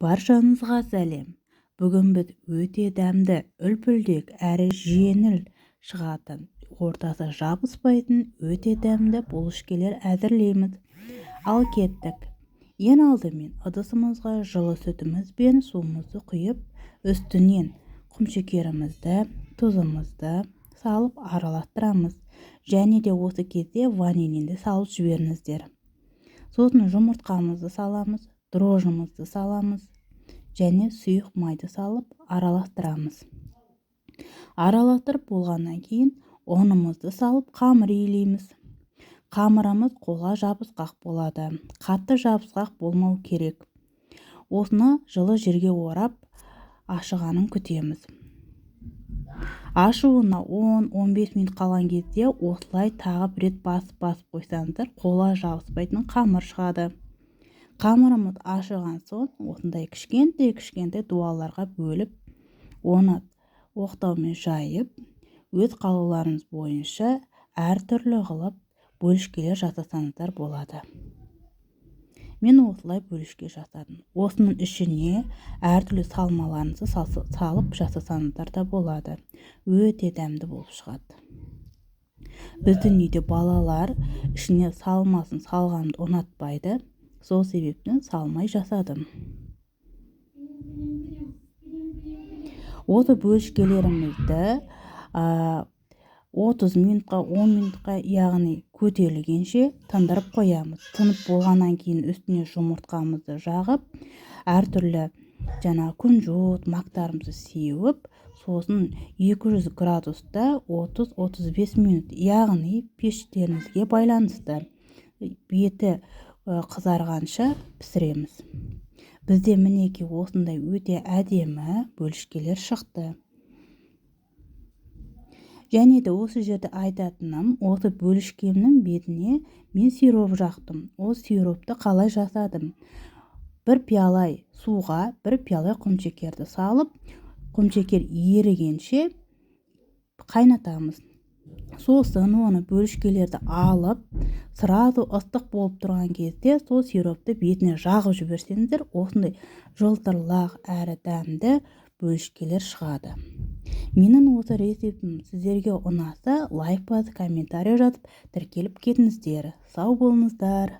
Баршаңызға сәлем! Бүгін біз өте дәмді, үлпілдек әрі жеңіл шығатын, ортасы жабыспайтын өте дәмді булышкелер әзірлейміз. Ал кеттік. Ең алдымен ыдысымызға жылы сүтіміз бен суымызды құйып, үстінен құмшекерімізді, тұзымызды салып араластырамыз. Және де осы кезде ванилинді салып жіберіңіздер. Сосын жұмыртқамызды саламыз, дрожжымызды саламыз және сұйық майды салып араластырамыз. Араластырып болғаннан кейін ұнымызды салып қамыр илейміз. Қамырымыз қолға жабысқақ болады. Қатты жабысқақ болмау керек. Осыны жылы жерге орап, ашығанын күтеміз. Ашуына 10-15 минут қалған кезде осылай тағы бір рет басып-басып қойсаңыздар, қолға жабыспайтын қамыр шығады. Қамырымыз ашыған соң осындай кішкентай-кішкентай дуаларға бөліп, оны оқтаумен жайып, өз қалауларыңыз бойынша әртүрлі қылып бөлішкелер жасасаңыздар болады. Мен осылай бөлішке жасадым. Осының ішіне әртүрлі салмаларыңызды салып жасасаңыздар да болады. Өте дәмді болып шығады. Біздің үйде балалар ішіне салмасын салғанды ұнатпайды. Сол себептен салмай жасадым. Осы бөлішкелерімізді 30 минутқа, 10 минутқа, яғни көтерілгенше тындырып қоямыз. Тынып болғаннан кейін үстіне жұмыртқамызды жағып, әртүрлі жаңа күнжіт, мактарымызды сеуіп, сосын 200 градуста 30-35 минут, яғни пештеріңізге байланысты беті қызарғанша пісіреміз. Бізде мінекей осындай өте әдемі бөлішкелер шықты. Және де осы жерде айтатыным, осы бөлішкемнің бетіне мен сироп жақтым. Ол сиропты қалай жасадым? Бір пиалай суға, бір пиалай құмшекерді салып, құмшекер ерігенше қайнатамыз. Сосын оны бөлішкелерді алып, сразу ыстық болып тұрған кезде сол сиропты бетіне жағып жіберсеңіздер, осындай жылтырлақ әрі дәмді бөлішкелер шығады. Менің осы рецептім сіздерге ұнаса, лайк басып, комментарий жазып, тіркеліп кетіңіздер. Сау болыңыздар.